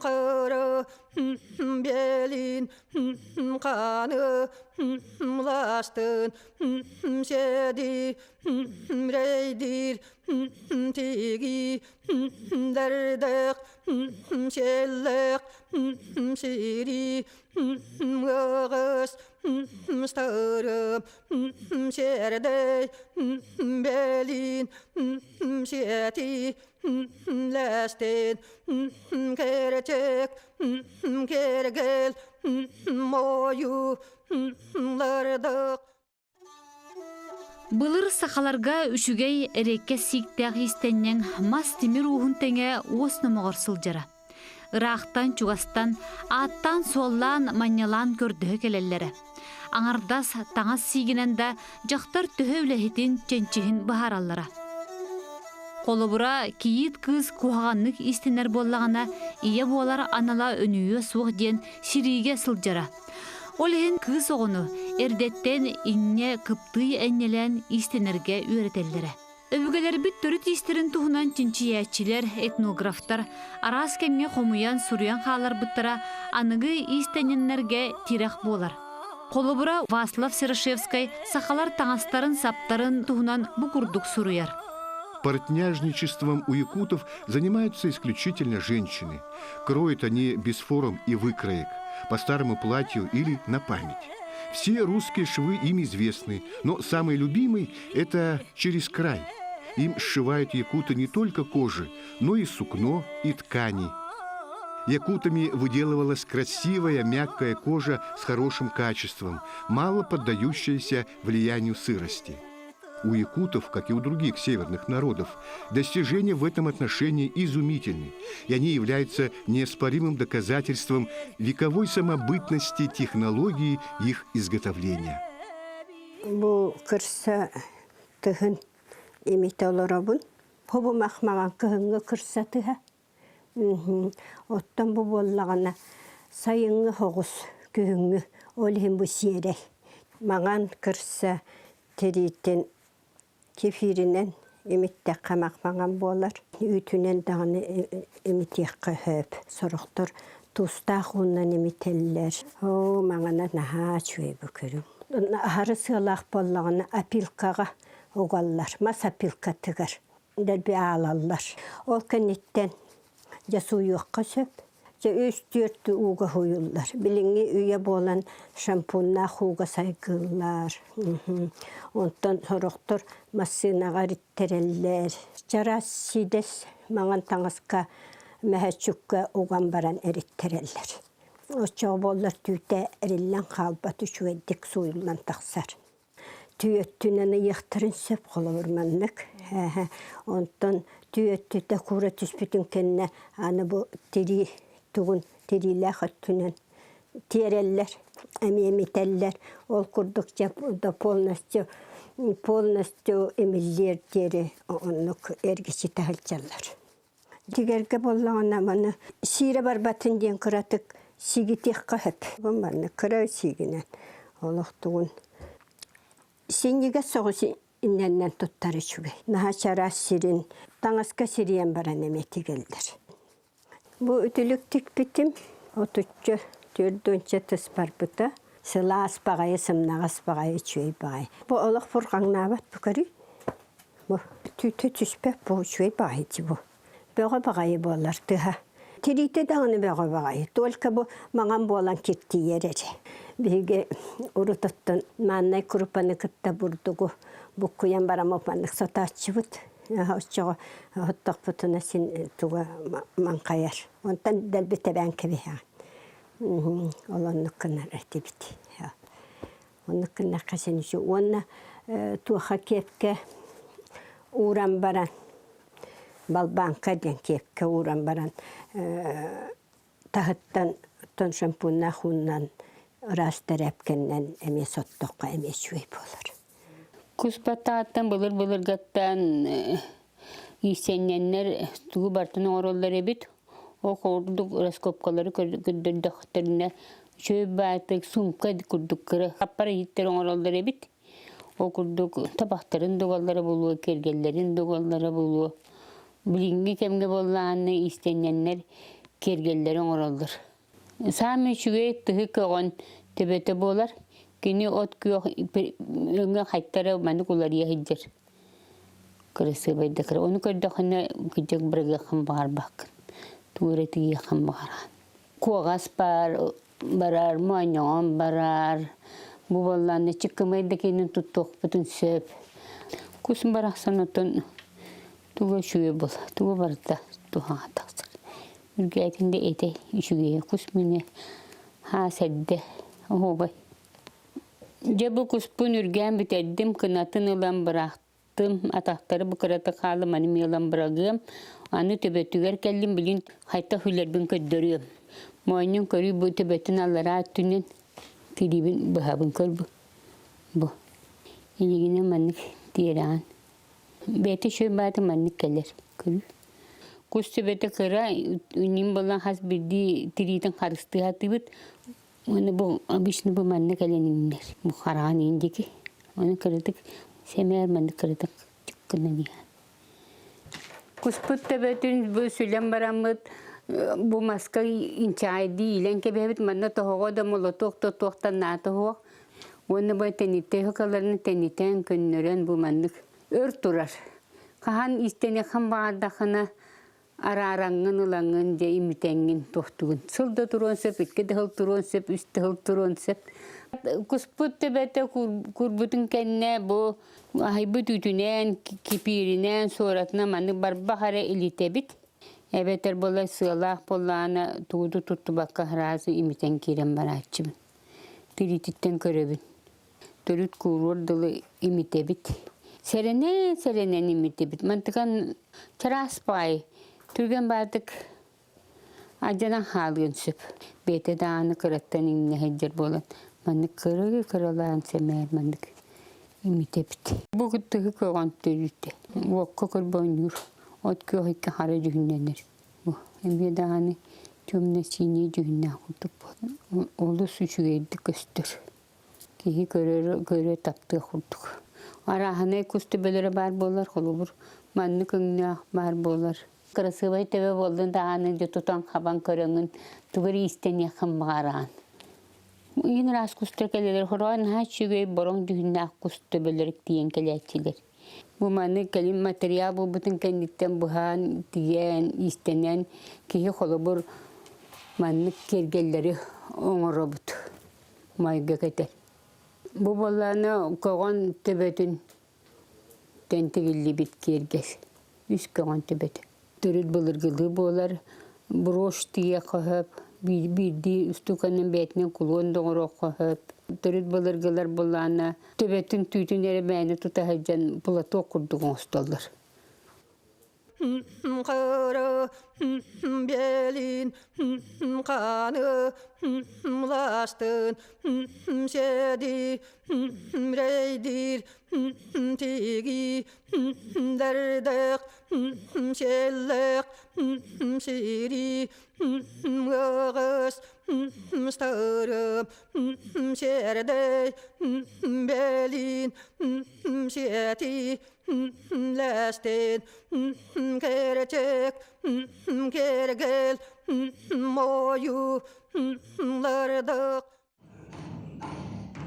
Кыры белин қаны ластын седи рейдир тиги дердек селлек сири ыгыс стырым сердей белин сети лэстин керчек кергел мою лырдык. Былыр сахаларга үчүгэй эрэккэ сииктээх иистэнньэҥ мас тимир ууһун тэҥэ уос номоҕор сылдьара. Ыраахтан, чугастан, ааттаан-суоллаан, манньалаан көрдөһө кэлэллэрэ. Аҥардас таҥас сиигинэн да дьахтар төһө үлэһитин, чэнчиһин быһаараллара. Холобура, кийиит кыыс куһаҕаннык иистэнэр буоллаҕына, ийэ буолар анала өнүйүө суох диэн сириигэ сылдьара. Ол иһин кыыс оҕону эрдэттэн инньэ кыптыый энньэлээн иистэнэргэ үөрэтэллэрэ. Өбүгэлэрбит төрүт иистэрин туһунан чинчийээччилэр, этнографтар араас кэмҥэ хомуйан суруйан хаалларбыттара аныгы иистэнньэннэргэ тирэх буолар. Холобура, Васлав Серошевскай сахалар таҥастарын-саптарын туһунан бу курдук суруйар. Портняжничеством у якутов занимаются исключительно женщины. Кроют они без форм и выкроек, по старому платью или на память. Все русские швы им известны, но самый любимый – это через край. Им сшивают якуты не только кожи, но и сукно, и ткани. Якутами выделывалась красивая мягкая кожа с хорошим качеством, мало поддающаяся влиянию сырости. У якутов, как и у других северных народов, достижения в этом отношении изумительны, и они являются неоспоримым доказательством вековой самобытности технологии их изготовления. Бу кырса тыһын имитэ олоробун. Хобу махмаҕан кыһыҥҥы кырса тыһа. Оттон бу буоллаҕына сайыҥҥы соҕус, күһүҥҥү, ол иһин бу сиэрэй. Маҥан кырса тириитин кефиринэн имиттэххэ мах-маҥан буолар. Үүтүнэн даҕаны имитиэххэ сөп. Сорохтор туустаах уунан имитэллэр. Оо, маҥана наһаа үчүгэй бу көрүҥ. Аһары сыалаах буоллаҕына опилкаҕа угаллар, мас опилкатыгар. Дэлби аалаллар. Ол кэнниттэн дьэ сууйуохха сөп. Дьэ үс-түөрт ууга һууйуллар. Билиҥҥи үйэ буолан шампуннаах ууга сайгыыллар. Онтон сорохтор массыынаҕа эриттэрэллэр. Чараас сиидэс маҥан таҥаска мөһөөччүккэ уган баран эриттэрэллэр. Оччоҕо буоллар түүтэ эриллэн хаалбат үчүгэйдик сууйуллан тахсар. Түйөттүнэн ыйыахтарын сөп холобур маннык. Онтон түйөттүтэ куура түспүтүн кэннэ аны бу тирии тугун тириилээх өттүнэн тиэрэллэр, эмиэ имитэллэр. Ол курдук дьэ да полностью полностью имиллиэр диэри оннук эргичитэ сылдьаллар. Тигэргэ буоллаҕына маны сиирэ барбатын диэн кыратык сигитиэххэ сөп. Бу маннык кыра сиигинэн олохтугун синньигэс соҕус иннэннэн туттар үчүгэй. Наһаа чараас сирин таҥаска сирийэн баран эмиэ тигэллэр. Бу үтүлүк тикпитим отучча төрдүнчэ тыс барбыта. Сылаас баҕайы, сымнаҕас баҕайы, үчүгэй баҕайы. Бу олох бурҕаҥнаабат бу көрүй. Бу түүтэ түспэт бу үчүгэй баҕайы дии бу. Бөҕө баҕайы буолар тыһа. Тириитэ даҕаны бөҕө баҕайы. Только бу маҥан буолан киртийэр эрэ. Биһиги урут оттон мааннай крупаны кытта бурдугу буккуйан баран маннык сотооччубут. Оччоҕо оттохпутуна син туга маҥхайар. Онтон дэлби тэбээн кэбиһэҕин. Ол оннук гынар этибит. Оннук гыннахха син үчүгэй. Уонна туоха киэпкэ ууран баран, балбааҥка диэн киэпкэ ууран баран таһыттан оттон шампуннаах ууннан ыраас тэрээпкэннэн эмиэ соттоххо эмиэ үчүгэй буолар. Кус баттаҕыттан былыр-былыргаттан иистэнньэннэр тугу барытын оҥороллор эбит. Ол курдук раскопкалары көрдөрдөхтөрүнэ үчүгэй баайдык сумка курдук кыра хаппар иһиттэр оҥороллор эбит. Ол курдук табахтарын дугаллара буолуо, киэргэллэрин дугаллара буолуо. Билиҥҥи кэмҥэ буоллаҕына иистэнньэннэр киэргэллэри оҥороллор. Саамай үчүгэй тыһы көҕөн төбөтө буолар. Кини от күөх өҥө хайтара маннык уларыйа сылдьар. Кырасыабайда кыра. Ону көрдөххүнэ кырдьык бырагыаххын баҕарбаккын. Тугу эрэ тигиэххин баҕараҕын. Куоҕас баар барар, моонньоҕон барар. Бу буоллаҕына чыккымай да киэнин туттуохпутун сөп. Кус барахсан оттон туга үчүгэй буолла, туга барыта туһаҕа тахсар. Үргээтин да этэ үчүгэйэ кус минэ хаас эрдэ оһуобай. Дьэ бу куспун үргээн бүтэрдим, кынатын ылан бырахтым, атахтары бу кыратык хаалым, аны эмиэ ылан бырагыам. Аны төбөтүгэр кэллим, билин хайдах үлэрбин көрдөрүөм. Моонньун көрүү бу төбөтүн аллараа өттүнэн тириибин быһабын көр бу. Бу. Инигинэ маннык тиэрэҕин. Бэйэтэ үчүгэй баата маннык кэлэр. Көрүү. Кус төбөтө кыра, үнньүн буолан хас биирдии тириитин харыстыы сатыыбыт. Уонна бу обычно бу манна кэлэн иҥнэр. Бу хараҕын иин диэки. Ону кыратык сэмээр маннык кыратык гынан иһэн. Куспут төбөтүн бу сүлэн бараммыт бу маска инчэҕэйдии иилэн кэбиһэбит. Манна тоһоҕо да молотуок да туохтан наата суох. Уонна бу тэнитэ каларын тэнитэн көннөрөн бу маннык өр турар. Хаһан истэниэххин баҕардаххына араараҥҥын ылаҥҥын дьэ имитэҥҥин туохтугун. Сыл да туруон сөп, икки да сыл туруон сөп, үс да сыл туруон сөп. Куспут төбөтө курбутун кэннэ бу аһыйбыт үүтүнэн, кипииринэн, суоратынан маннык барбах эрэ илитэбит. Эбэтэр буолла сыалаах буоллаҕына тугу да туттубакка сразу имитэн киирэн барааччыбын. Тириититтэн көрөбүн. Төрүт кууруор дылы имитэбит. Сэрэнэн сэрэнэн имитэбит. Мантыкан чараас баай, түргэн баатык алдьанан хаалыан сөп. Бэйэтэ даҕаны кыраттан иҥнэ сылдьар буолан, маннык кырыы кыралаан сэмээр маннык имитэбит. Бу тыһы көҕөн төрүүтэ. Уокка көрбөөннүүр, от күөх икки хара дьүһүннэнэр. Эмиэ даҕаны темно-синий дьүһүннээх курдук буолар. Олус үчүгэйдик көстөр. Киһи көрөр, көрө таптыах курдук. Арааһынай кус төбөлөрө баар буолар, холобур, маннык өҥнөөх баар буолар. Кырасыабай төбө буоллун даҕаны дьэ тутан хабан көрөҥүн, тугу эрэ иистэниэххин баҕараҕын. Иин ыраас кустар кэлэлэр, хороон наһаа үчүгэй бороҥ дьүһүннээх кус төбөлөрө тиийэн кэлээччилэр. Бу маны кэлин материал буолбутун кэнниттэн быһаан, тигэн, иистэнэн киһи холобур маннык киэргэллэри оҥоробут майга кэтэр. Бу буоллаҕына көҕөн төбөтүн тэн тигиллибит киэргэл. Үс көҕөн төбөтө. Төрүт былыргылыы буолар брошь тигиэххэ сөп, биирдии устууканан бэйэтинэн кулуон да оҥоруохха сөп. Төрүт былыргылар буоллаҕына төбөтүн түүтүн эрэ мээнэ тута сылдьан платок курдук оҥостоллор. Кыра белин қаны ластын седи рейдир тиги дердек селлек сири ығыс старым сердей белин сети ләстен керчек кергел мою лырдык.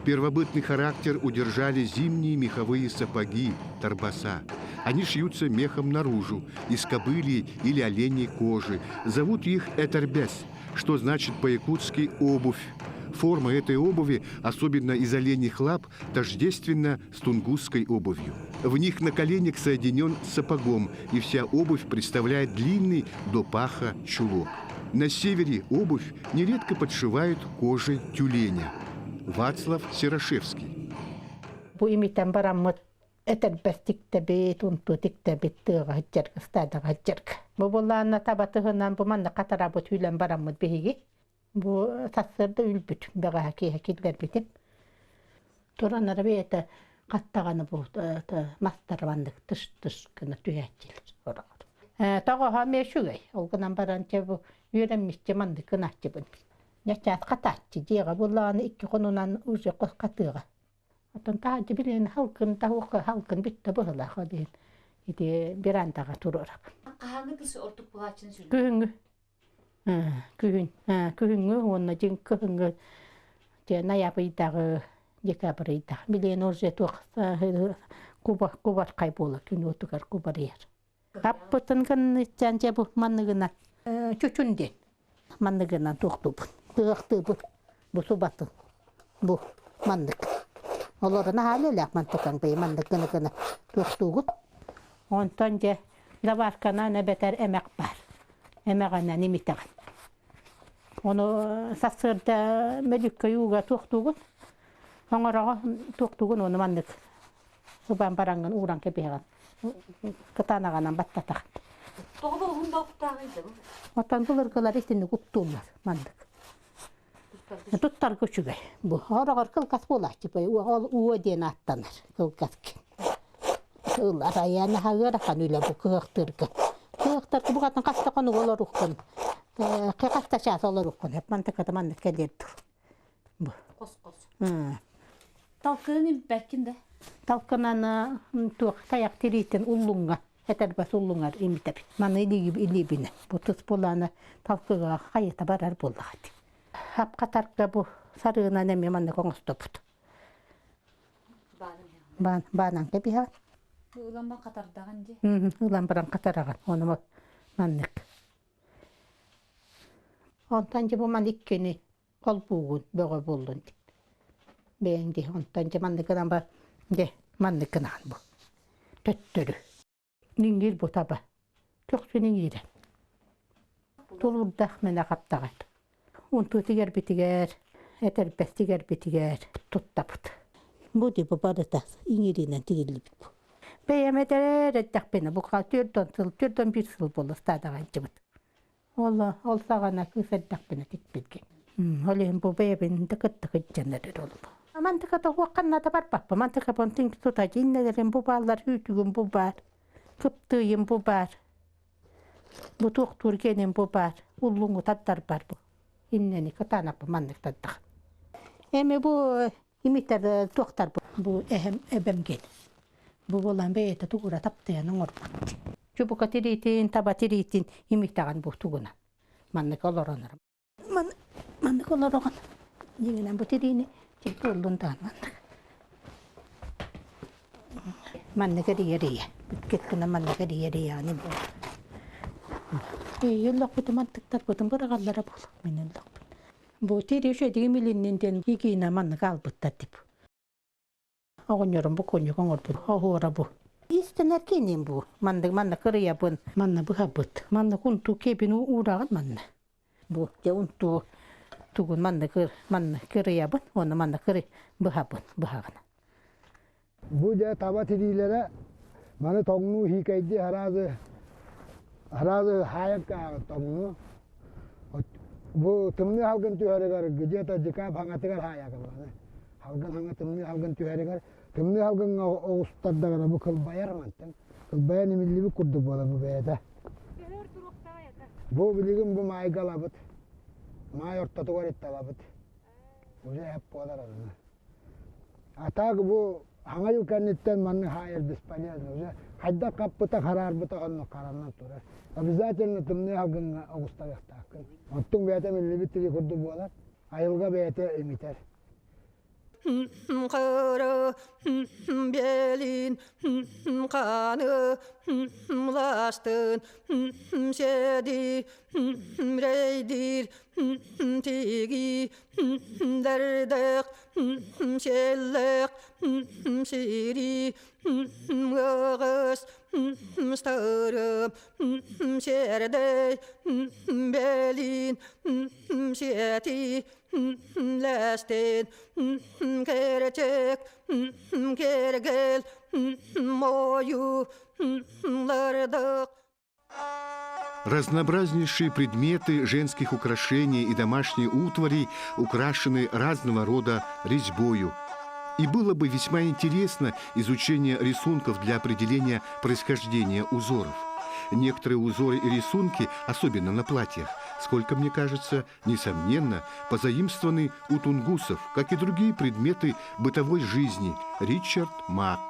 Первобытный характер удержали зимние меховые сапоги, торбаса. Они шьются мехом наружу, из кобыли или оленей кожи. Зовут их этербес, что значит по-якутски «обувь». Форма этой обуви, особенно из оленьих лап, тождественна с тунгусской обувью. В них наколенник соединен с сапогом, и вся обувь представляет длинный до паха чулок. На севере обувь нередко подшивают кожей тюленя. Вацлав Серошевский. Бу имитэн бараммыт этэрбэс тиктэбит, унтуу тиктэбит тыаҕа сылдьарга, ыстаадаҕа сылдьарга. Бу буоллаҕына табатыһынан бу манна хатарабыт үлэн бараммыт биһиги. Бу сарсыарда өлбүт бэҕэһээ киэһэ киллэрбитим. Туран эрэ бэйэтэ хаттаҕаны бу мастар маннык тыш-тыш гына түһээччилэр сороҕор. Тоҕоһо эмиэ үчүгэй. Ол гынан баран чэ бу үөрэммиччэ маннык гынааччыбын. Ньачаас хатааччы дьиэҕэ буллаҕына икки хонунан уже хатыаҕа. Оттон таһырдьа билигин халкын таһуохха халкын бүттэ быһыылаах ол иһин ити верандаҕа туруорабын. Хаһааҥҥы кыс ордук булааччыны сүрүн? Күһүҥҥү. Күһүн күһүҥҥү уонна дьиҥ кыһыҥҥы дьэ ноябрьдааҕы декабрьдааҕы билигин уже туох куба кубархай буолар күн уотугар кубарыйар. Аппытын гынныччан дьэ бу манныгынан чучун диэн манныгынан туохтуубун тыахтыыбын бу субатын бу маннык олорун аһаалыылаах мантыкаҥ бэйи маннык гына гына туохтуугут онтон дьэ заварканан эбэтэр эмэх баар эмэҕинэн имитэҕин ону сарсыарда мөлүккэ ууга туохтуугун оҥороҕо туохтуугун ону маннык субан бараҥҥын ууран кэбиһэҕин кытаанаҕынан баттатах. Тоҕо уһун болуктааҕый да бу? Оттон былыргылар итинник уктууллар маннык. Туттарга үчүгэй. Бу хороҕор кылгас буолааччы ол уо диэн ааттанар кылгас Ылар айаан ыарахан үлэ бу кыахтыырга. Кыахтарга букатын хаста хонук олоруккун. Хаста чаас олоруккун. Мантыката маннык кэлиэр тур. Бу. Хос-хос. Талкынан импэккин да? Талкынан туох тайах тириитин уллуҥҥа этэрбэс уллуҥар имитэбит. Маны илиибинэ. Бу тус булааны талкыга хайыта барар буоллаҕа Хапхатарга бу сарыынан эмиэ маннык оҥостобут. Баан баанан кэбиһэҕин. Ылан баран хатардаҕын дии. Ылан баран хатараҕын. Ону маннык. Онтон дьэ бу ман иккини холбуугун бөҕө буоллун диэн. Бэйэҥ дии онтон дьэ маннык гынан бар дьэ маннык гынаҕын бу. Төттөрү. Иҥиир бу таба. Көхсүн иҥиирэ. Тулуурдаах мэнэ хаптаҕай. Унтуу тигэрбитигэр, этэрбэс тигэрбитигэр туттабыт. Бу ди бу барыта иҥииринэн тигиллибит бу. Бэйэм этэрэр эттэхпинэ бу 4 сыл, 41 сыл буолла ыстаадаҕа илдьибит. Ол ол саҕана кыыс эрдэхпинэ тикпитгин. Ол иһин бу бэйэбин да кытта кыдьанар ол. Мантыка туохханна да барбаппын. Мантыка бонтун тута дьиннэлэрим бу бааллар, үүтүгүм бу баар, кыптыыйым бу баар. Бу туохтуур геним бу баар, уллуҥу таттарбар бу. Иннени кытаанаппын маннык тардах. Эми бу имитер туохтар бу. Бу эһэм эбэм ген. Бу буолан бэйэтэ тугура таптыйан оҥорбут. Чубука тириитин, таба тириитин имитэҕин бу тугунан. Маннык олоронорум. Ман маннык олороҕун. Дьиҥинэн бу тириини буоллун даҕаны маннык. Маннык эрийэ-эрийэ. Бүткэт гына маннык эрийэ-эрийэҕин буолар. Өллөхпүтүн мантыктарбытын быраҕаллара буолуо мин өллөхпүт. Бу тири үчүгэйдик имилиннин диэн гигиена маннык аалбыттар дип. Оҕонньорум бу куонньук оҥорбут оһуора бу. Иистэнэр кииним бу. Маннык манна кырыйабын, манна быһабыт. Манна унтуу киэбин уураҕын манна. Бу дьэ унтуу тугун манна кыр манна кырыйабын уонна манна кырый быһабын быһаҕын. Бу дьэ таба тириилэрэ маны тоҥнуу хиикэйдии араазы араазы хаайан кааҕы тоҥнуу бу тымныы халгын түһэригэр где-то декаб хаҥатыгар хаайакылланы Халгын хаҥа тымныы халгын түһэригэр тымныы халгыҥҥа оҕустардагына бу кылбайар мантан кылбайан имиллибит курдук буолар бу бэйэтэ. Бу билигин бу маайга ылабыт. Маай ортотугар итталабыт. Уже эп буолар онно. А так бу хаҥа жыл кэнниттэн манны хаайар бесполезно. Уже хайдах хаппыта хараарбыта онно харанан турар. Обязательно тымныы халгыҥҥа оҕустарыахтааххын. Оттуҥ бэйэтэ миллибит тири курдук буолар. Айылҕа бэйэтэ имитэр. Кыры белин қаны ластын седи рейдир тиги дердек селлек сири ығыс стырым сердей белин сети лэстин керчек кергел мою лырдык Разнообразнейшие предметы женских украшений и домашней утвари украшены разного рода резьбою. И было бы весьма интересно изучение рисунков для определения происхождения узоров. Некоторые узоры и рисунки, особенно на платьях, сколько мне кажется, несомненно, позаимствованы у тунгусов, как и другие предметы бытовой жизни. Ричард Мак.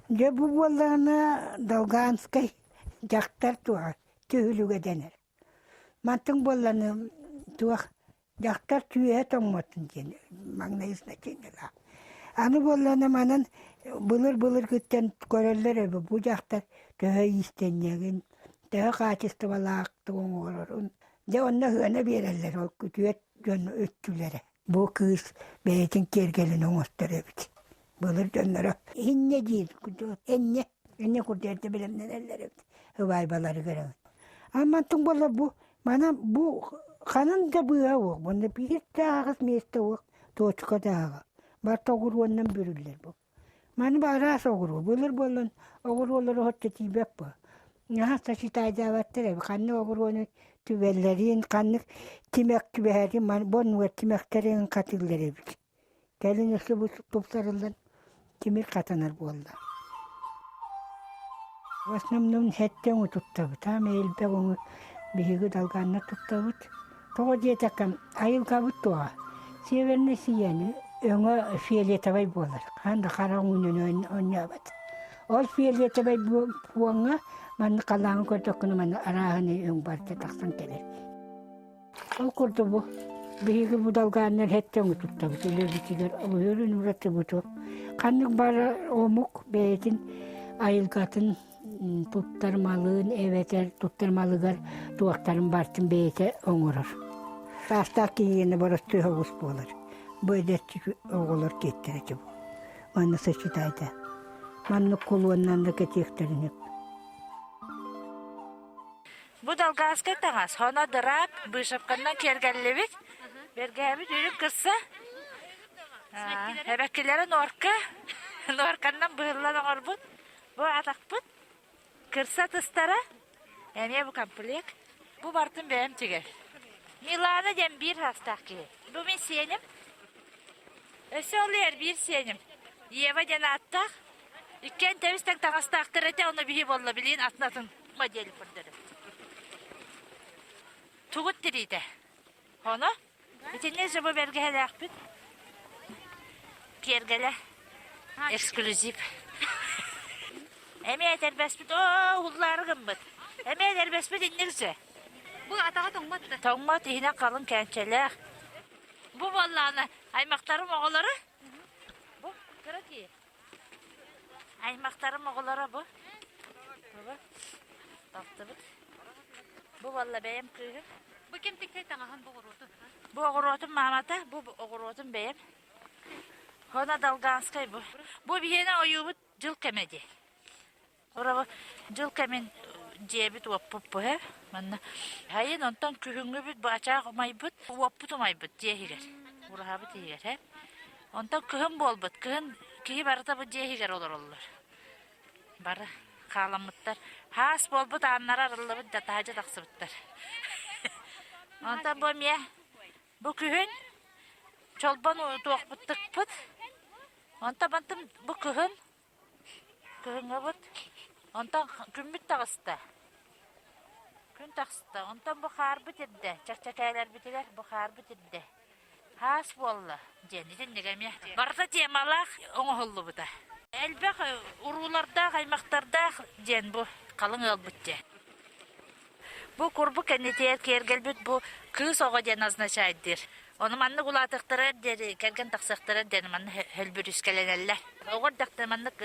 Дьэ бу буоллаҕына Долганскай дьахтар туоҕа түһүлүгэ дэнэр. Мантыҥ буолланы туох дьахтар түөһэ тоҥмотун диэн маҥнай значениелаах. Аны буоллана манан былыр-былыргыттан көрөллөр эбит бу дьахтар төһө иистэнньэгин, төһө хаачыстыбалаахтык оҥорорун. Дьэ онно сыана биэрэллэр ол күтүөт дьон өттүлэрэ. Бу кыыс бэйэтин киэргэлин оҥостор эбит. Былыр дьонноро инньэ диир энньэ энньэ курдук эрдэ бэлэмнэнэллэр эбит ыбаайбаларыгар эбит. Аммантыҥ буолла бу манан бу ханан да быыһа уох манна биир да аҕыс миэстэ уох точка да аҕа бар тоҕуруоннан бүрүллэр бу. Маны араас оҕуруо былыр буолан оҕуруолары соччо тиийбэт буо. Наһаа сочетайдаабаттар эбит ханнык оҕуруону түбэллэрин, ханнык тимэх түбэһэрин бу оннугар тимэхтэрин хатыыллар эбит. Кэлин өссө бу тупсарыллан тимир хатанар буолла. В основном сэттэ өҥү туттабыт, аама элбэх өҥү биһиги долганнар туттабыт. Тоҕо диэтэххэ, айылҕабыт туоҕа северный сияние өҥө фиолетовай буолар, хаһан да хара өҥүнэн оонньообот. Ол фиолетовай фоҥҥа маннык халлааҥҥа көрдөххүнэ манна арааһынай өҥ барыта тахсан кэлэр. Ол курдук бу биһиги бу долгааннар сэттэ өҥү туттабыт, үлэбитигэр олуһуорун уратыбыт. Ханнык бары омук бэйэтин айылҕатын туттар малын эбэтэр туттар малыгар туохтарын барытын бэйэтэ оҥорор. Саастаах киһиэнэ боростуой оҕус буолар. Бу эдэрчи оҕолор киэттэрэ этэ бу. Манна сочетайда. Маннык кулуоннан да кэтиэхтэрин сөп. Бу долганскай таҥас, хоно дыраап, быышапканнан киэргэллибит. Бэргэһэбит үрүҥ кырса. Эбэккилэрэ нуорка, нуорканнан быһыллан оҥорбут. Бу атахпыт кырса тыстара, эмиэ бу комплект. Бу бартын бэйэм тигэр. Милана диэн биир саастаах киһи. Бу мин сиэним. Өссө ол иһэр биир сиэним. Ева диэн ааттаах. Иккиэн тэбис-тэҥ таҥастаахтар этэ, ону биһи буолла билигин атын-атын модель көрдөрөбүт. Тугут тириитэ. Ону итиннэ же бу бэргэһэлээхпит. Киэргэлэ. Эксклюзив. Эмиэ этэрбэспит, оо, уһуллаары гыммыт. Эмиэ этэрбэспит инник же. Бу атаҕа тоҥмот да? Тоҥмот, иһинэн халыҥ кээнчэлээх. Бу буоллаҕына аймахтарым оҕолоро. Бу кыра киһи. Аймахтарым оҕолоро бу. Бу. Тахтыбыт. Бу буолла бэйэм кыыһым. Бу ким тиксэй таҥаһын бу оҕуруотун? Бу оҕуруотум маамата, бу оҕуруотум бэйэм. Хона Долганскай бу. Бу биһиэнэ ойуубут дьыл кэмэ дии. Урабы дьыл кэмин дьиэбит уоппут бу һэ. Манна хайын онтон күһүҥҥүбүт бу ачаах умайбыт, уоппут умайбыт дьиэ иһигэр. Ураһабыт иһигэр һэ. Онтон кыһын буолбут. Кыһын киһи барыта бу дьиэ иһигэр олороллор. Бары хааламмыттар. Хаас буолбут ааннара арыллыбыт да таһырдьа тахсыбыттар. Онтон бу эмиэ бу күһүн чолбон туохпут тыкпыт. Онтон бантым бу кыһын кыһыҥҥыбыт. Онтон күммүт таҕыста. Күн таҕыста. Онтон бу хаарбыт ирдэ. Чэкчэкээлэрбитигэр бу хаарбыт ирдэ. Хаас буолла диэн итинник эмиэ барыта темалаах оҥоһуллубута. Элбэх уруулардаах, аймахтардаах диэн бу халыҥ ыалбыт диэн. Бу курбу кэннитигэр киэргэлбит бу кыыс оҕо диэн означает Ону маннык улаатыахтара диэри, кэргэн тахсыахтара диэн манна хөлбүрүскэлэнэллэр. Оҕо эрдэхтэринэ маннык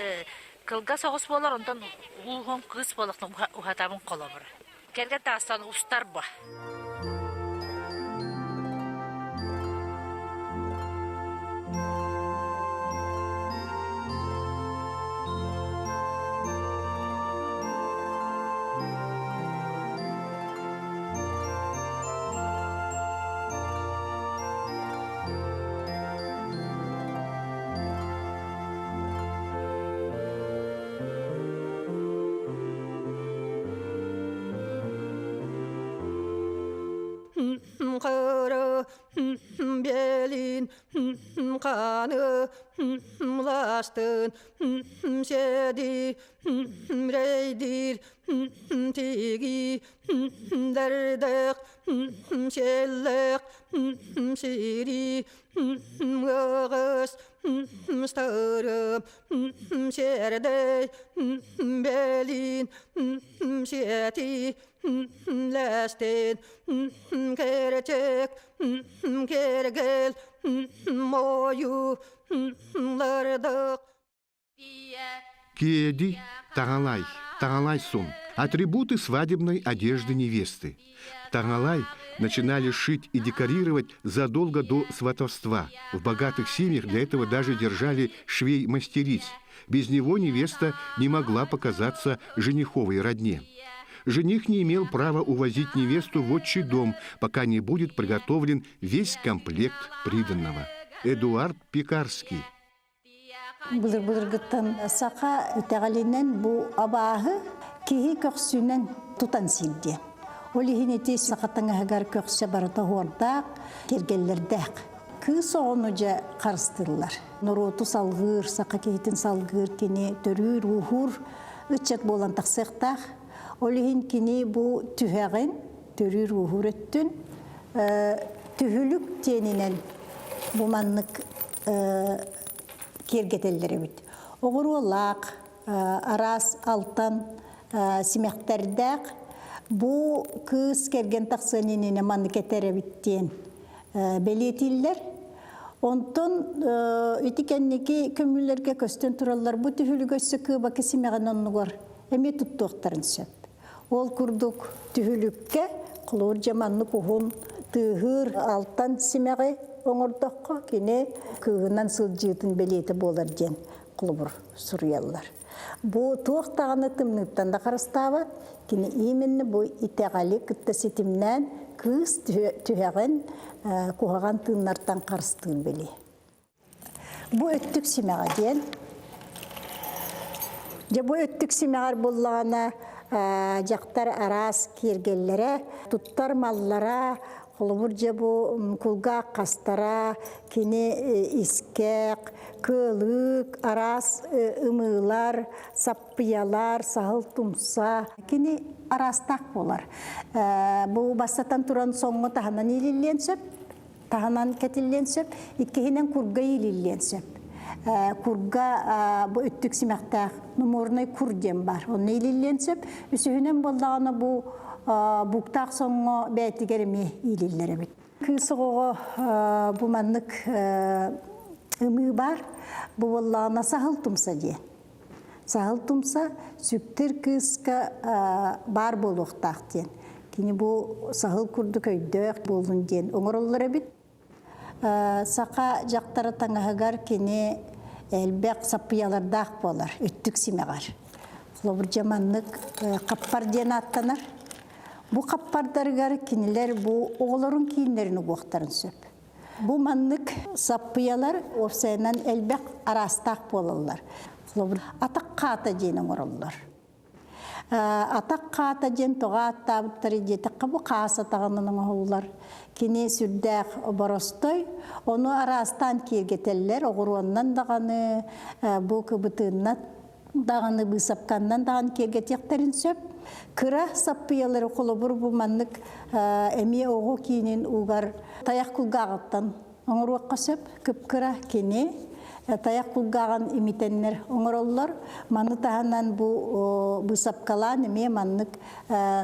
кылгас оҕус буолар, онтон ууһун кыыс буолахтан уһатабын холобура. Кэргэн таҕыстан устар бу. Кыры белин қаны Ластын седи рейдир тиги дердек селлек сири ыгыс старым сердей белин сети лэстен керчек кергел мою лырдык Кеди, тагалай, тагалай сун – атрибуты свадебной одежды невесты. Тагалай начинали шить и декорировать задолго до сватовства. В богатых семьях для этого даже держали швей-мастериц. Без него невеста не могла показаться жениховой родне. Жених не имел права увозить невесту в отчий дом, пока не будет приготовлен весь комплект приданного. Эдуард Пекарский. Былыр-былыргыттан саха итэҕэлинэн бу абааһы киһи көхсүнэн тутан сиир Ол иһин ити саха таҥаһыгар көхсө барыта оһуордаах, киэргэллэрдээх. Кыыс оҕону дьэ харыстыыллар. Норуоту салгыыр, саха киһитин салгыыр кини төрүүр-ууһуур ыччат буолан тахсыахтаах. Ол иһин кини бу түһэҕин, төрүүр-ууһуур өттүн түһүлүк диэнинэн бу маннык киэргэтэллэр эбит. Оҕуруолаах, араас алтан симэхтэрдээх бу кыыс кэргэн тахсыан иннинэ маннык этэр эбит диэн бэлиэтииллэр. Онтон ити кэнники көмүүлэргэ көстөн тураллар бу түһүлүк өссө кыыбакы симэҕин оннугар эмиэ туттуохтарын сөп. Ол курдук түһүлүккэ холобур дьэ маннык уһун тыаһыыр алтан симэҕи оҥордоххо кини кыыһынан сылдьыытын бэлиэтэ буолар диэн холобур суруйаллар. Бу туох даҕаны тымныыттан да харыстаабат, кини именно бу итэҕэли кытта ситимнээн кыыс түһэҕин куһаҕан тыыннартан харыстыыр бэлиэ. Бу өттүк симэҕэ диэн. Дьэ бу өттүк симэҕэр буллаҕына дьахтар араас киэргэллэрэ, туттар маллара, холобур дьэ бу кулгаах хастара, кини искэх, кыалык, араас ымыылар, саппыйалар, саһыл тумса. Кини араастаах буолар. Бу бастатан туран соҥҥо таһынан иилиллиэн сөп, таһынан кэтиллиэн сөп, иккиһинэн курга иилиллиэн сөп. Курга бу өттүк симэхтээх нумуорунай кур диэн бар. Онно иилиллиэн сөп. Үсүһүнэн буоллаҕына бу буктаах соҥҥо бэйэтигэр эмиэ иилиллэр эбит. Кыыс оҕоҕо бу маннык ымыы бар. Бу буоллаҕына саһыл тумса диэн. Саһыл тумса сүктэр кыыска баар буолуохтаах диэн. Кини бу саһыл курдук өйдөөх буоллун диэн оҥороллор эбит. Саха дьахтара таҥаһыгар кини элбэх саппыйалардаах буолар, өттүк симэҕэр. Холобур, дьэ маннык хаппар диэн ааттанар. Бу хаппардарыгар кинилэр бу оҕолорун кииннэрин угуохтарын сөп. Бу маннык саппыйалар уопсайынан элбэх араастаах буолаллар. Холобур, атах хаата диэн оҥороллор. Атах хаата диэн тоҕо ааттаабыттары диэтэххэ бу хаас атаҕынан оҥоһуллар. Кини сүрдээх боростой, ону араастаан киэргэтэллэр, оҕуруоннан даҕаны, бу кыбытыыннан даҕаны быысапканнан даҕаны киэргэтиэхтэрин сөп. Кыра саппыйалары холобур бу маннык эмиэ оҕо киинин угар тайах кулгааҕыттан оҥоруохха сөп. Кып-кыра кини тайах кулгааҕын имитэннэр оҥороллор. Маны таһынан бу быысапкалаан эмиэ маннык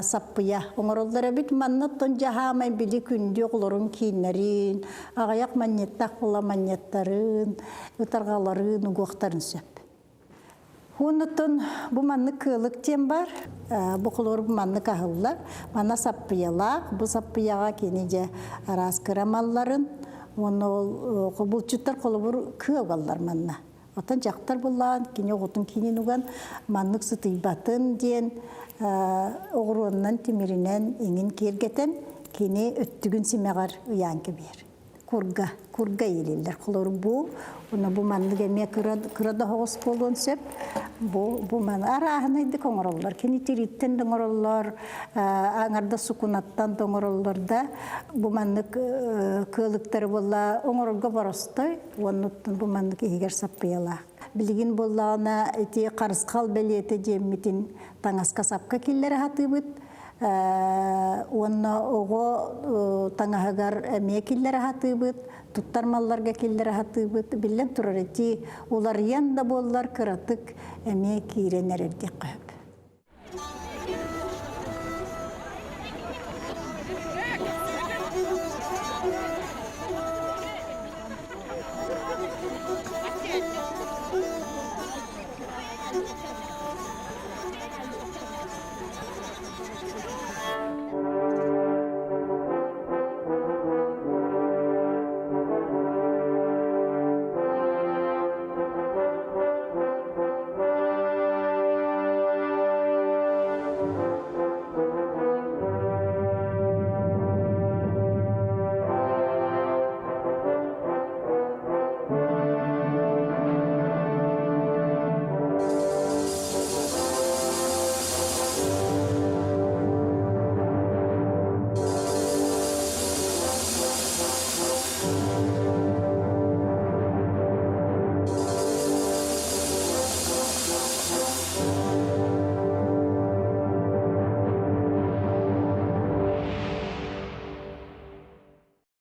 саппыйа оҥороллор эбит. Манна оттон дьаһаамай били күндү оҕолорун кииннэрин, аҕыйах манньыттаах була манньыттарын, ытарҕаларын угуохтарын сөп. Оннуттан бу маннык кыалык диэн бар. Бу холобур бу маннык аһыллар. Манна саппыйалаах. Бу саппыйаҕа кини дьэ араас кыра малларын уонна ол булчуттар холобур кыа угаллар манна. Оттон дьахтар буллаан кини оҕотун киинин уган маннык сытыйбатын диэн оҕуруоннан тимиринэн иҥин киэргэтэн кини өттүгүн симэҕэр ыйаан кэбиһэр. Курга, курга иилиллэр. Холор бу, уна бу маннык эмиэ кыра, кыра да оҕус буолуон сөп. Бу, бу маны арааһынайдык оҥороллор. Кини тирииттэн да оҥороллор, аҥарда сукунаттан да оҥороллор да. Бу маннык кыалыктары буолла оҥорорго боростой, уоннуттан бу маннык иһигэр саппыйалаах. Билигин буоллаҕына ити харысхал бэлиэтэ диэммитин таҥаска сапка киллэрэ сатыыбыт. Уонна оҕо таҥаһыгар эмиэ киллэрэ сатыыбыт, туттар малларга киллэрэ сатыыбыт. Биллэн турар, ити уларыйан да буоллар кыратык эмиэ киирэн эрэр диэххэ сөп.